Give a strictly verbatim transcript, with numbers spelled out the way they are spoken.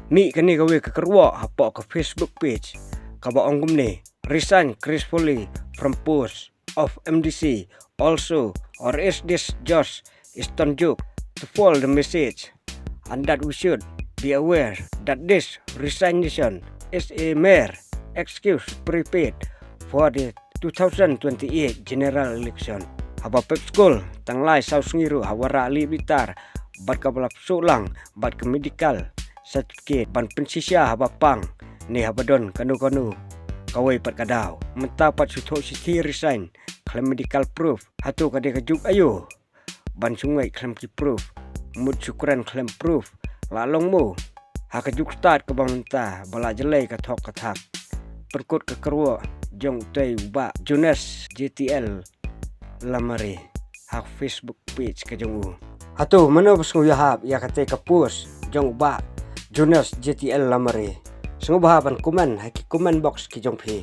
Mih kane kawei ka kyrwoh hapoh ka Facebook page kaba ong kumne: "Resign gracefully from post of M D C also, or is this just a stone joke to fool the masses, and that we should be aware that this resignation is a mere excuse prepared for the two thousand twenty-eight general election." Haba pep skul tang lai saw sngi ruh ha Warraq Laitumkhrah bad kaba la pynsuh lang bad ka medical certificate ban pynshisha haba pang ne haba don kano kano kawei pat ka daw. Mynta pat shu thoh shithi resign khlem medical proof. Hato ka dei ka juk aïu ban shu ngeit khlem ki proof? Mut shu kren khlem proof la long mo. Ha ka juk stad kaba mynta ba la jlei ka thok ka thak, pynkut ka kyrwoh jong utei u Bah Jonas J T L Lamare ha Facebook page ka jong u. Hato mano ba sngew ïahap ïa katei ka post jong u Bah Jonas J T L Lamare? Sngewbha ban comment ha ki comment box ki jong phi.